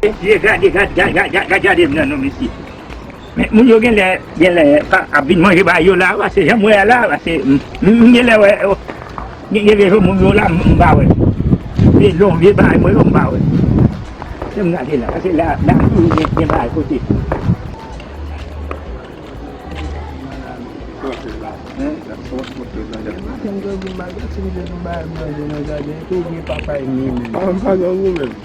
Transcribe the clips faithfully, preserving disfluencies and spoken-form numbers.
Mesye, gade, gade, gade, gade, gade, gade m nan non, mesye. Men moun yo genlè, genlè pa ap vin manje bay yo la, pase jan m wè a la, pase m, m, m genlè wè, o, gen, gen vye moun yo la, m, m pa wè. Vye lon, vye bagay mwen yo, m pa wè. Se m gade la, pase la, la toujou gen, gen bagay kote. Maten m te vin bay gad, se li te vin bay manje nan jaden, tou gen papay ni menm. Ah, m pa gen gou menm.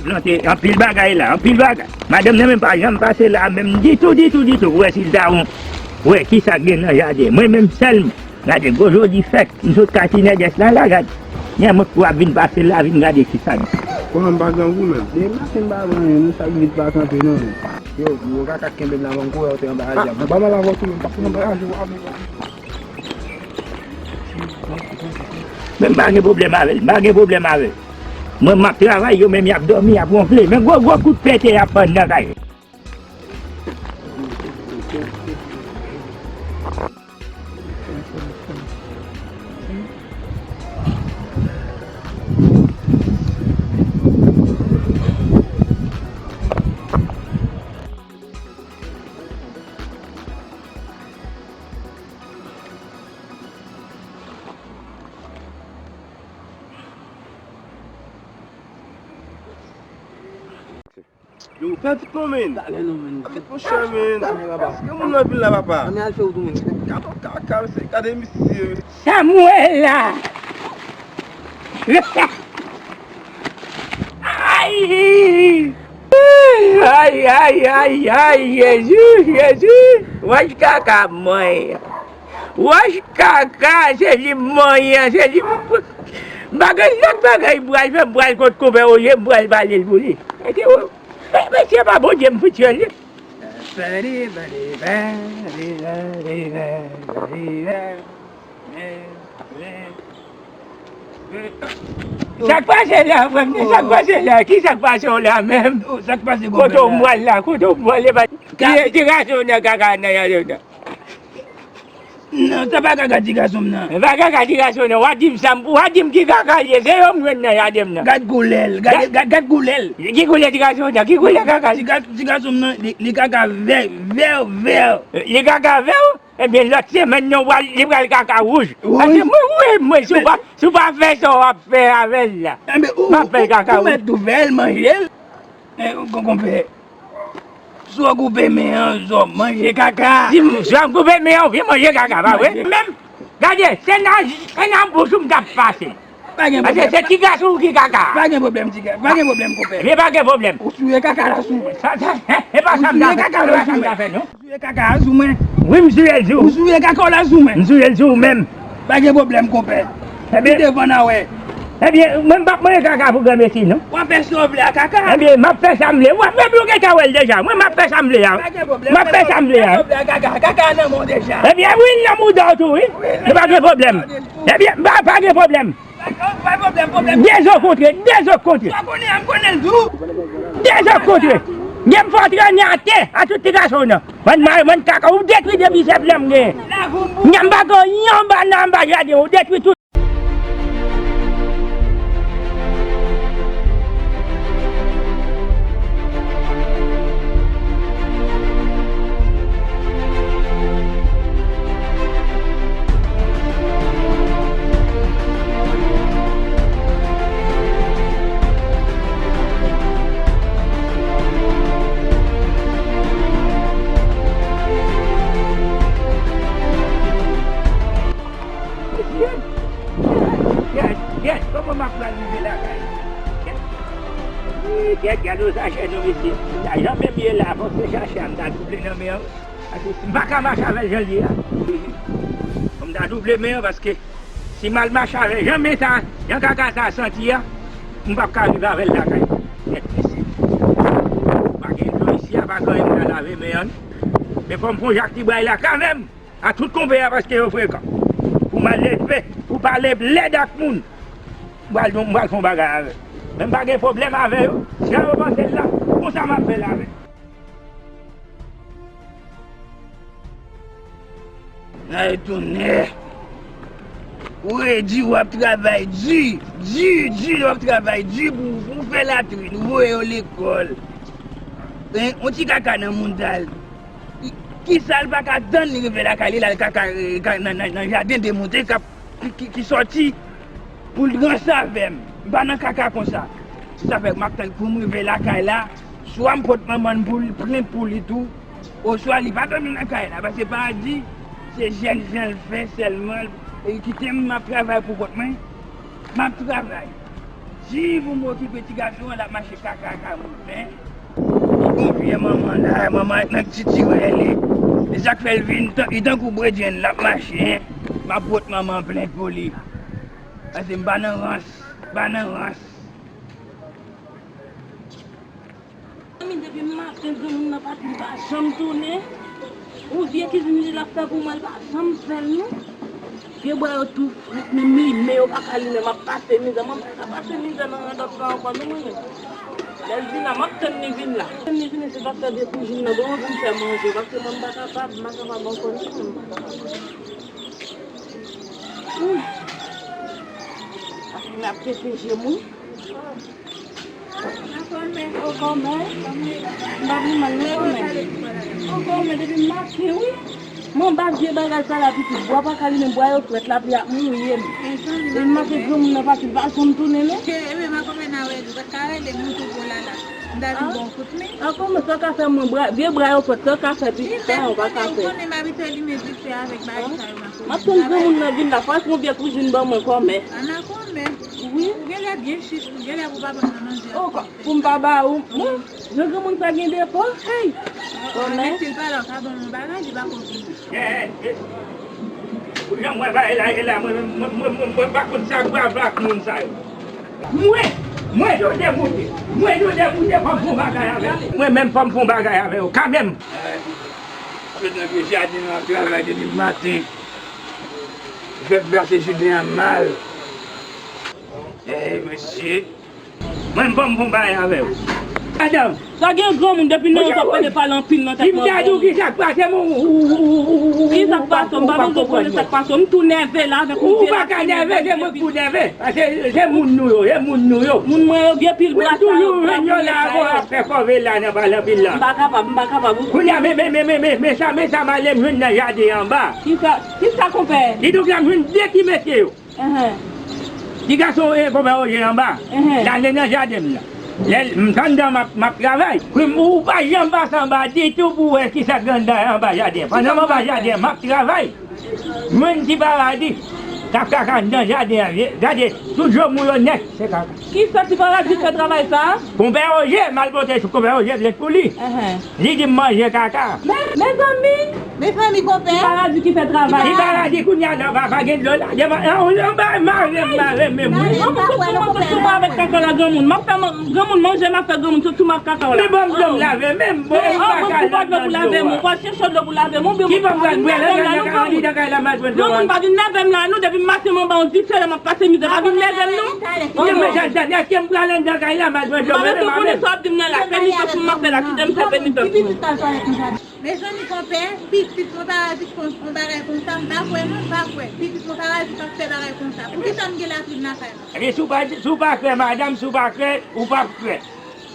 Plante anpil bagay la, anpil bagay. Madanm nan menm pa janm pase la menm ditou, ditou, ditou. Pou wè si l ta won. Wè, kisa k gen nan jaden. Mwen menm sèlman. Gade, gwo jodi fèt. M sot kay ti nègès la, la, gade. Nèg mwen pou ap vin pase la, vin gade kisa gen. Konnen m pa gen gou menm. Demen se m pa pran yon, sa k vit pa kanpe non. Yo, yo kaka kenbe m la, mwen kouri te anba a dyab. Ba m al avè w tou menm, pase nan bagaj ou avè m. Men m pa gen pwoblèm avè l, m pa gen pwoblèm avè l. Mwen, m ap travay, yo menm y ap dòmi, y ap wonfle. Men gwo, gwo kout pete y ap pran nan kay. Yo, pèdi non, men. Talè non, men. Monchè, men. Talè, papa. Èske moun nan vil la, papa? Ann al fè wout ou menm. Gade kaka, mesye, gade misye. Samuela! Ay! Ay, ay, ay, ay, Jezi, Jezi! Wòch kaka mwen. Wòch kaka, se li mwen, se li. M pa gen lòt bagay m pral fè, m pral kot konpè Oje, m pral pale l pou li. Mesye, o, mesye pa Bondye m fout fè li. Sa k pase la, frè m? Sa k pase la? Ki sa k pase w la menm? Kote w pral la? Kote w pral la? Ki ti gason nan kaka nan yale w nan? Non, sa pa kaka ti gason m nan. E pa kaka ti gason nan. W a di m sa, w a di m ki kaka l ye. Se yo m jwenn nan jaden m nan. Gad koulè l, gad, gad, gad koulè l. Ki koulè ti gason nan? Ki koulè kaka l? Ti ga-, ti gason m nan, li, li kaka vè, vè, vè. Li kaka vè? Ebyen, lòt semèn nan, w a, li pral kaka wouj. Wouj? Paske mwen, wi, mwen, si w pa, si w pa fè sa w ap fè avè l la, m ap fè l kaka wouj. Ou mèt tou fè l manje l. E, kon-, konpè. Si w koupe men an, zò, manje kaka. Si m, si w koupe men an, w vin manje kaka, pa vre? Manje. Menm, gade, se nan, se nan bouch ou m t ap pase. Pa gen pwoblèm. Paske se ti gason w ki kaka. Pa gen pwoblèm, ti gason. Pa gen pwoblèm, konpè. Ebyen, pa gen pwoblèm. Ou souye kaka la sou mwen. Sa, sa, e pa sa m ta fè. Ou souye kaka la sou mwen. Ou souye kaka a sou mwen. Wi, m souye l sou ou. Ou souye kaka w la sou mwen. M souye l sou ou menm. Pa gen pwoblèm, konpè. Ebyen, ki devan n a wè. Ebyen, mwen m p ap manje kaka pou granmesi, non. W ap fè sa w vle a kaka. Ebyen, m ap fè sa m vle. W ap, mwen, ou gentan wè l deja. Mwen, m ap fè sa m vle a. Pa gen pwoblèm. M ap fè sa m vle a. Fè sa w vle a kaka. Kaka nan men w deja. Ebyen, wi, l nan mouda w tou, wi. Wi, l nan mouda w tou. Ebyen, pa, pa gen pwoblèm. Pa gen pwoblèm, pwoblèm. De zo kontre, de zo kontre. Sa konnen an, m konnen l tou. De zo kontre. Gen m fò trennen atè a tout ti gason nan. Bann ma-, bann kaka, ou detwi depi sèt lè m genyen. Nyan m pa gen yon bana anba jaden, ou detwi tout. Mesye, kèt, kèt, kèt, kòman m ap pral rive lakay? Kèt. Wi, kèt, gade yon sachè non, mesye. Sa janm menm ye la, fòk se chache a m ta double nan men an. Paske si m pa ka mache avè l jan l ye a. Fò m ta double men an, paske si m al mache avè l jan men sa, jan kaka sa santi a, m p ap ka rive avè l lakay. Kèt, mesye. Pa gen dlo isi a, pa gen anyen m ka lave men an. Men fò m fè yon jak ti bray la kanmenm. A tout konpè a paske yo frekan. Pou m al leve, pou pale lèd ak moun. M pral, m pral fè yon bagay avè yo. Men m pa gen pwoblèm avè yo. Jan yo panse l la, konsa m ap fè l avè yo. Ay, tonnè! Ou redi, w ap travay di, di, di, w ap travay di pou, pou fè latrin, voye yo lekòl. Hein, yon ti kaka nan mouda l. Kisa l pa ka tann li rive lakay li, l al kaka, eh, ka-, nan, nan, nan jaden de moun, te k ap, ki, ki, ki sòti pou l ranse avè m. M pa nan kaka konsa. Se sa fè m ap tann pou m rive lakay la, swa m pot manman l pou l, plent pou li tou, oswa li pa dòmi nan kay la, paske pa di se jèn jan l fè sèlman, e kite m, m ap travay pou kont mwen, m ap travay. Si pou m okipe ti gason an, l ap mache kaka ka moulen. Gon vye manman la, manman nan ti tirè li. E sa k fè l vin tan, li tankou bredyen l ap mache, hein. M ap pot manman plent pou li. Paske m pa nan rans, m pa nan rans. Zanmi, depi maten granmoun nan pati, li pa janm tounen. Yon vye kizin li l ap fè pou mwen, li pa janm fè l non. Pye bwa yo tou fret, menm limen yo pa ka limen, m ap pase mizè. Mwen pa ka pase mizè nan radòt sa ankò non mwen menm. Lè l vin la, m ap tann li vin la. Tann li vin, se pa fè de koujin nan ban mwen pou m fè manje, paske mwen m pa kapab, m pa kapab ankò non, mwen m pa kapab. Ui. Ap vin ap pete je m wi. Kòmè. O kòmè. M pa vin mal non kòmè. O kòmè, depi maten wi. M anba vye bagay sa la pitit. Bwa pa ka limen, bwa yo fret, lapli ap mouye m. Depi maten granmoun nan pati, l pa janm tounen non. Ebyen, makòmè nan wè li, ou pa t ka rele moun tou gwo la la. M ta vin ba w kout men. A kòmè, sa w ka fè mwen, bra, vye bra yo fret, sa w ka fè pitit sa, ou pa ka fè. Ou konnen m abitye limen dife avèk bagay sa yo, makòmè. M ap tann granmoun nan vin la, fò se yon vye koujin ban mwen kòmè. An a kòmè. Wi. Ou genlè byen chich, ou genlè pou pa ban nan manje. O, pou m pa ba ou, mwen, jan granmoun sa gen defo, hey! Kòmè. Mèsi l pa la, ou ka ban mwen bagay, li pa konn vini. Ou jan mwen ba, e la, e la, mwen, mwen, mwen, mwen, mwen pa konn sa, bravo ak moun sa yo. Mwen, mwen, Jode Moute, mwen, Jode Moute, fò m fè yon bagay avè yo. Mwen menm, fò m fè yon bagay avè yo, kanmenm. Mwen nan vye jaden an ap travay depi maten. Fè pase jounen an mal. Eh, mesye. Mwen, ban m fè yon bagay avè w. Madanm. Sa gen granmoun depi nan yo t ap pede pale anpil nan tèt mwen. Di m ta di w ki sa k pase m, ou, ou, ou, ou, ou, ou, ou, ou pa konprann. Ki sa k pase w? M pa bezwen konnen sa k pase w. M tou nève la avèk ou. Ou pa ka nève, se mwen k pou nève. Paske se moun nou yo, se moun nou yo. Moun mwen yo, vye pil bra sa yo, bra koulè sa yo. Mwen toujou jwenn yo la, bon, ap fè kòve la nan pale anpil la. M pa kapab, m pa kapab. Kounye a, men, men, men, men, men, men sa, men sa m ale m jwenn nan jaden anba. Ki sa, ki sa, konpè? Kidonk la, m jwenn de ti mesye yo. Ti gason, e, konpè Oje anba, l ale nan jaden m nan. Lè m t anndan, m ap, m ap travay. Ou pa janm pase anba ditou pou wè kisa k anndan anba jaden. Pandan m anba jaden, m ap travay. Jwenn ti paradi k ap kaka anndan jaden an. Gade, tout granmoun yo nèt, se kaka. Kisa ti paradi fè travay sa a? Konpè Oje, m al pote sou konpè Oje plent pou li. Li di m manje kaka. Men, mezanmi! Mezanmi, konpè! Ti paradi ki fè travay. Ti paradi kounye a la, pa, pa gen dlo la. Devan, an, an, anba, mare, mare, men mwen. Granmoun, tout moun sot sou mwen avèk kaka la, granmoun. M ap fè man-, granmoun manje, m ap fè granmoun sot sou mwen ak kaka w la. Men ban m dlo m lave, men m, bon, ou pa ka lave dlo a. Ou pa dlo pou lave, men ou pa chèche dlo pou lave, men ou byen. Ki ban m pral bwè la, nan kay la, m al jwenn dlo a. Granmoun pa vin nève m la, non, depi maten m anba yon dife la, m ap pase mizè, pa vin nève m, non. Men, men, Jan, Jan, èske m pral anndan kay la, m al jwenn dlo, men, men, men. Mwen menm tou konnen sa w ap di m nan la, penitans pou m ap fè la, kite m fè penitans mwen. Mezanmi, konpè, pitit mwen pa di kon-, yon bagay konsa, m pa kwè non, m pa kwè. Pitit mwen pa di p ap fè bagay konsa. Poukisa m gen latrìn lakay mwen? Ebyen, si w pa, si w pa kwè, madanm, si w pa kwè, ou p ap kwè.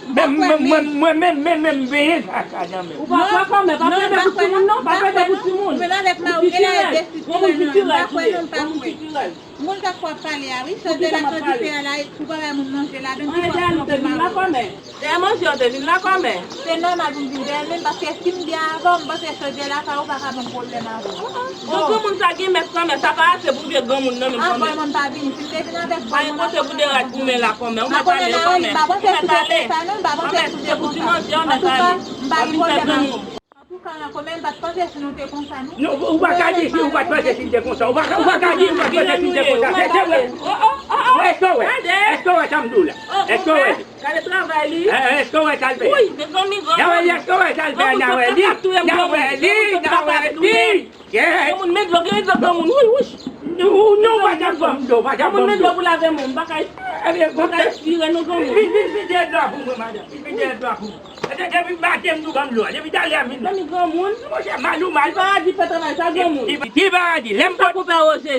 Mwen, mwen, mwen, mwen menm, mwen menm, m peye sa, sa nan men m. Ou pa kwè kòmè, pa plede pou timoun non, pa plede pou timoun. Ou menm avèk mari w gen lè de sitirèz non, m pa kwè non, m pa kwè. Moun sa k w ap pale a wi, sòt de la sòt dife a la, pou bagay moun manje ladan, ki fòs manje mari w. Dèyè manje w te vin la kòmè. Se nòmal pou m vin dèyè l menm, paske si m byen avè w, m panse se de la sa ou pa ka ban m pwoblèm avè w. Bon, granmoun sa gen mès kòmè, sa pa ase pou vye granmoun nan menm kòmè. Bon, moun pa vini, si m te vin avèk bon moun, pa gen kote pou de rad goumen la kòmè, ou mèt ale kòmè. Ou mèt ale. Kòmè, si se pou ti manje, ou mèt ale. Pa vin fè granmoun. Antouka, nan kòmè, m pa t panse si nou te konsa, non. Non, ou pa ka di si ou pa t panse si n te konsa. Ou pa ka, ou pa ka di ou pa t panse si n te konsa. Se, se vre. Èske w wè? Èske w wè sa m di w la? Èske w wè li? Gade travay li. Èske w wè sa l fè? Wi, mezanmi, granmoun. N a wè li, èske w wè sa l fè? N a wè li. N a wè li, n a wè li. Granmoun, men dlo, gen dlo, granmoun. Wi, wi. Non, ou pa janm ban m dlo, ou pa janm ban m dlo. Granmoun, men dlo pou lave men, m pa ka, m pa ka respire non, granmoun. Vin, vin, vin, dèyè dlo a pou mwen, madanm. Vin, vin, dèyè dlo a pou mwen. Depi maten m tou ban m dlo a. Depi talè a m vin. Zanmi granmoun. Monchè, mal ou mal. Ti Paradi fè travay sa, granmoun. Ti, Ti Paradi, lè m pote,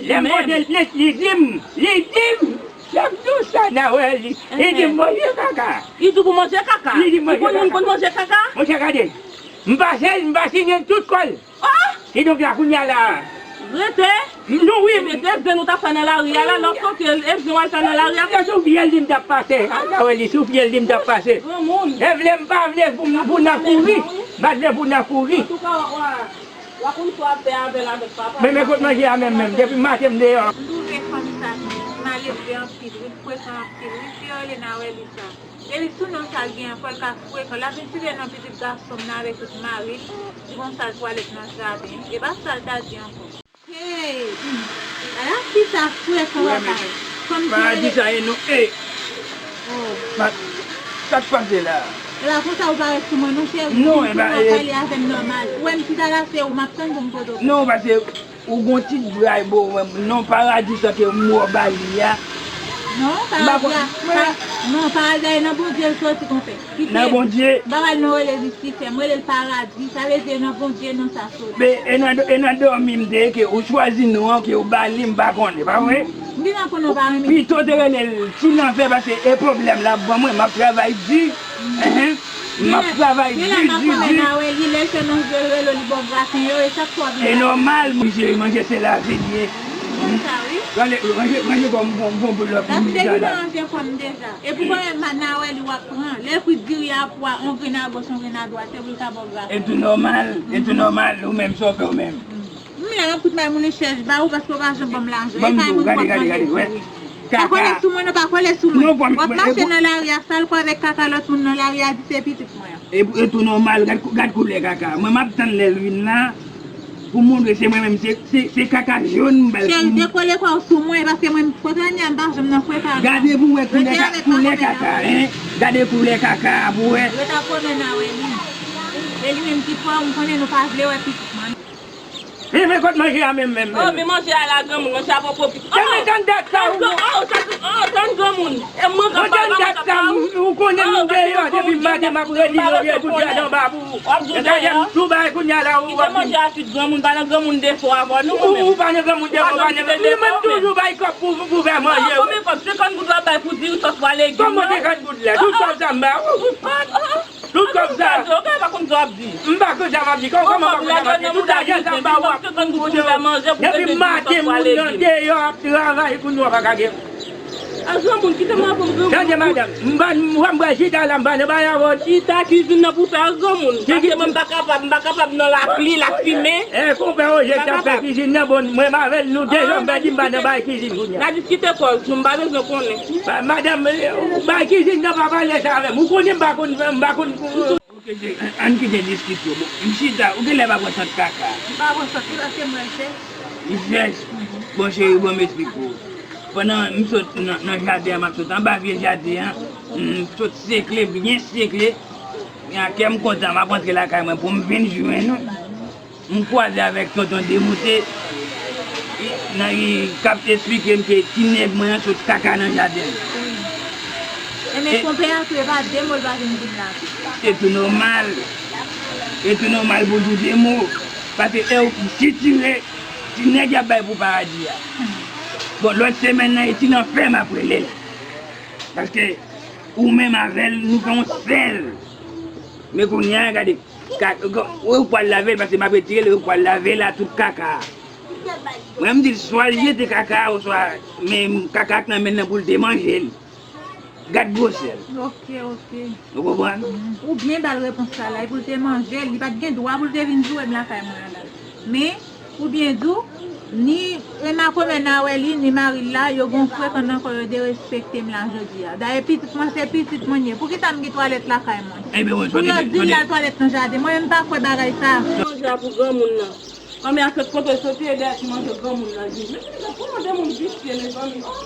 lè m pote l plent, li di m, li di m, lè m di w sa, Nawèli. Li di m manje kaka. Li di w pou manje kaka? Li di m manje kaka. Ou konn moun konn manje kaka? Monchè, gade. M pase l, m pase l tout kò l. Oh! Kidonk la, kounye a la. Rete. Nou wi. Ebyen, se zen ou t ap fè nan lari a la, lòt kote, e zen w al fè nan lari a. Se sou pye l di m t ap pase. A, Nawèli, sou pye l di m t ap pase. Granmoun. E vle m pa vle pou, pou n a kouri. M pa t vle pou n a kouri. Antouka, w a, w a, w a konn sa w ap fè avè l avèk papa. Men, men kot manje a menm, menm. Depi maten m deyò. M twouve fanm sa ki malelve anpil, wi, frekan anpil, wi, fi yo rele Nawèli sa. Epi sou non sa l gen an, fò l ka frekan. L ap vin tire non pitit gason m nan avèk tout mari l. Di konsa l pwale nan jaden. E pa sa l ta di ankò. Hey! Ala fi sa frekan papa. Fanm ti Paradi sa e non. Hey! Oh. Sa k pase la? E pa konsa ou parèt sou mwen non cheri. Non, e pa, w ap pale avè m nòmal. Ou wè m chita la se ou m ap tann pou m pote w. Non, pase Ou gon ti bray bo, non Paradi sa ke m wè w ba li a. Non, Paradi a, pa, non, Paradi a e nan Bondye l soti konpè. Kite. Nan Bondye? M pa wè l non rele Lisifè, m rele l Paradi, sa vle di e nan Bondye non sa soti. Men, e nan, e nan dòmi m te ye ke ou chwazi non an ke ou ba li, m pa konnen, pa vre? M gentan konnen w pa renmen. Pito te rele l Ti Lanfè pase e pwoblèm l ap ban mwen, m ap travay di. Enhen. M ap travay di, di, di. Lè l fè nan jwe relo li bò graten yo, e sa k pwoblèm la. E nòmal, manje, manje se lavi l ye. Konsa, wi. Gade, manje, manje kòm bon, bon, bon lòt moun deja la. Manje kòm deja. E pou konnen Nawèli w ap pran. Lè frit diri a pwa, on grenn a goch, on grenn a dwat, se pou l ta bò graten. E tou nòmal, e tou nòmal, ou menm, sa w fè ou menm. M la, m ap kout bay moun chèch ba ou paske w pa janm ban m lajan. E pa moun w ap manje pou wi. Pa kole sou mwen non, pa kole sou mwen. W ap mache nan lari a, sa l kwè avèk kaka lòt moun nan lari a di se pitit mwen an. E, e tou nòmal, gad, gad koulè kaka. Mwen m ap tann lè l vin la pou montre se mwen menm, se, se, se kaka jòn m ba l. Cheri, dekole kò w sou mwen, paske mwen, kote m ye a, m pa janm nan frekan. Gade pou wè koulè ka-, koulè kaka, en. Gade koulè kaka a pou wè. Rete ak kòmè nan wè li. E li menm ki fò, m konnen nou pa vle wè pitit mwen. Men, men kot manje a menm, menm, menm? Oh, men manje a la granmoun, manje a poko piti. Oh, men tann dat sa ou. Oh, tann granmoun. E mwen k ap pale, mwen k ap pale. Ou konnen m deyò depi maten m ap redi yo vye kout jaden anba pou ou. E gade m tou bay kounye a la ou. Kite manje a tout granmoun, pa nan granmoun defo avè nou menm. Ou pa nan granmoun defo, pa nan granmoun. Ou menm toujou bay kòb pou, pou fè manje. Konbyen kòb? Senkant goud w ap bay pou diri sòs pwa legim nan? Kòman senkant goud la? Tout kòb sa m ba ou. Tout kòb sa. Ou pa konn sa w ap di. M pa konn sa m ap di. Kòman m pa konn sa m ap di? Tout lajan sa m ba w ap pou depi maten moun nan deyò ap travay kounye a w pa ka gen. A granmoun, kite m avè w granmoun. Tande madanm, m pa, m pa, m pa nan bay avè w. Chita kizin nan pou fè a granmoun. Paske mwen m pa kapab, m pa kapab nan lapli, lafimen. E konpè Roger k ap fè kizin nan, bon, mwen m avè l, nou de zòm pèdi, m pa nan bay kizin kounye a. N a diskite kòz nou, m pa bezwen konnen. Madanm, bay kizin nan pa pale sa avè m. Ou konnen m pa konn, m pa konn. Ann kite diskisyon. Bon, m chita, ou genlè pa pran sant kaka. M pa pran sant li paske m wè l chèch. Li chèch? Bon, cheri, bon, m esplike w. Pandan m sot nan, nan jaden an, m ap sot anba vye jaden an, m sot sekle, byen sekle. Gen kè m kontan, m ap rantre lakay mwen pou m vin jwenn ou. M kwaze avèk tonton Demoute, nan, li k ap esplike m ke ti nèg mwen an sot kaka nan jaden l. Enben, konpè a tou, e pa de mo l pa vin di m la. E tou nòmal. E tou nòmal pou l di de mo. Paske e w sitire ti nèg y ap bay pou Paradi a. Bon, lòt semèn nan, e ti lanfè m ap rele l. Paske ou menm avè l, nou fè yon sèl. Men kounye a, gade. Ka-, ka-, ou pral lave l, paske m ap retire l, ou pral lave l a tout kaka a. Mwen, m di l, swa l jete kaka a, oswa, men kaka k nan men l nan pou l te manje l. Gad gwosè l. Ok, ok. Ou konprann? Ou byen ba l repons sa la, e pou l te manje l, li pa t gen dwa pou l te vin joure m lakay mwen an la. Men, Pou byen di w, ni Rema Komè Nawèli, ni mari l la, yo gon frekan nan kò yo derespekte m la jodi a. Dayè pitit mwen se pitit mwen ye. Poukisa m gen twalèt lakay mwen? Ebyen, wi, pou yo di l al twalèt nan jaden. Mwen menm m pa kwè bagay sa. Manje a pou granmoun nan. Kòmè a sot kote l soti e dèyè ti manje granmoun nan vini. Men kòman de moun visye, mezanmi. Oh!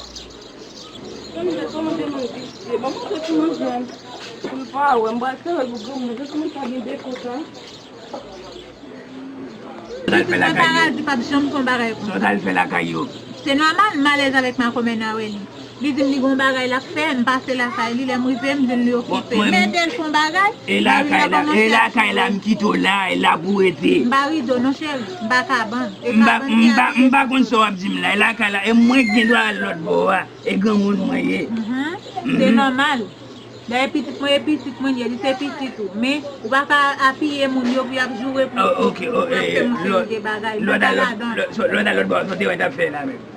Kòmè, kòman de moun visye. Bon, manje ti manje a. Pou l pa wè, m pral sere l pou granmoun nan. Gade kòman sa gen defo sa. Pitit mwen Paradi p ap janm fè yon bagay konsa. Sa w t al fè lakay yo? Se nòmal, m alèz avèk makomè Nawèli. Li di m li gon bagay l ap fè, m pase lakay li, lè m rive, m di l li okipe. M ede l fè yon bagay, e lakay la, e lakay la, m kite w la, e la pou w rete. M pa rido non, cheri, m pa kabann. E kabann ki abiye m pa konn sa w ap di m la, e lakay la, e mwen k gen dwa al lòt bò a, e granmoun mwen ye. Se nòmal. Dayè pitit mwen, e pitit mwen ye, li se pitit ou. Men, ou pa ka apiye moun yo pou y ap joure pou, pou, pou y ap fè moun fè de bagay. Lè w t al lòt bò, sa w te wè t ap fè la menm?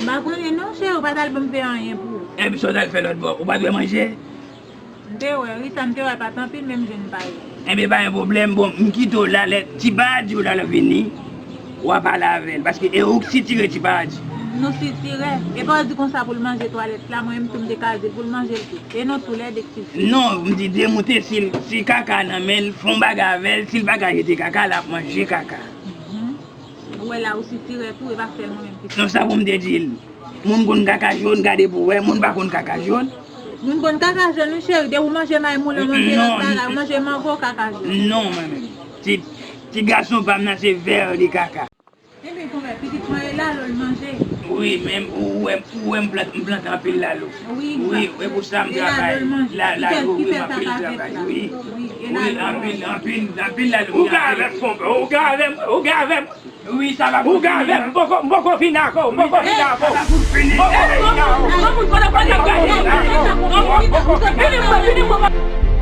M pa konnen non, cheri, ou pa t al ban m fè anyen pou ou. Epi sa w t al fè lòt bò, ou pa t wè manje? M te wè, wi, sa m te wè pa t anpil, men m jwenn pa yo. Enben, pa gen pwoblèm, bon, m kite w la, lè ti pa di w la, l ap vini, w a pale avè l, paske e ou k sitire ti pa di. Nou sitire, e pa w di konsa pou l manje twalèt la, mwen menm tou m te ka di l pou l manje l tou. E nou tou lè de k sitire. Non, m di demoute si l, si kaka nan men l, fè yon bagay avè l, si l pa ka jete kaka, l ap manje kaka. Ou wè la ou sitirè tou, e pa sèl mwen menm ki sitirè. Non, sa pou m te di l. Moun konn kaka jòn, gade pou wè, moun pa konn kaka jòn. Moun konn kaka jòn, wi, cheri, depi ou manje maymoulen, ou manje lòt bagay, ou manje mango, kaka jòn. Non, mwen menm. Ti, ti gason pa m nan, se vè li kaka. Enben, konpè, pitit mwen e lalo l manje. Wi, men ou wè, ou wè m plant, m plante anpil lalo. Wi, wi, e pou sa m travay. Lalo l manje. La, lalo, wi, m anpil travay, wi. Wi, anpil, anpil, anpil lalo. Ou gen avè m, konpè, ou gen avè m, ou gen avè m. Wi, sa va pou fini. Ou gen avè m, m poko, m poko fini avè w, m poko fini avè w. Sa va pou fini. M poko fini avè w. Granmoun, granmoun, granmoun, granmoun, granmoun, granmoun.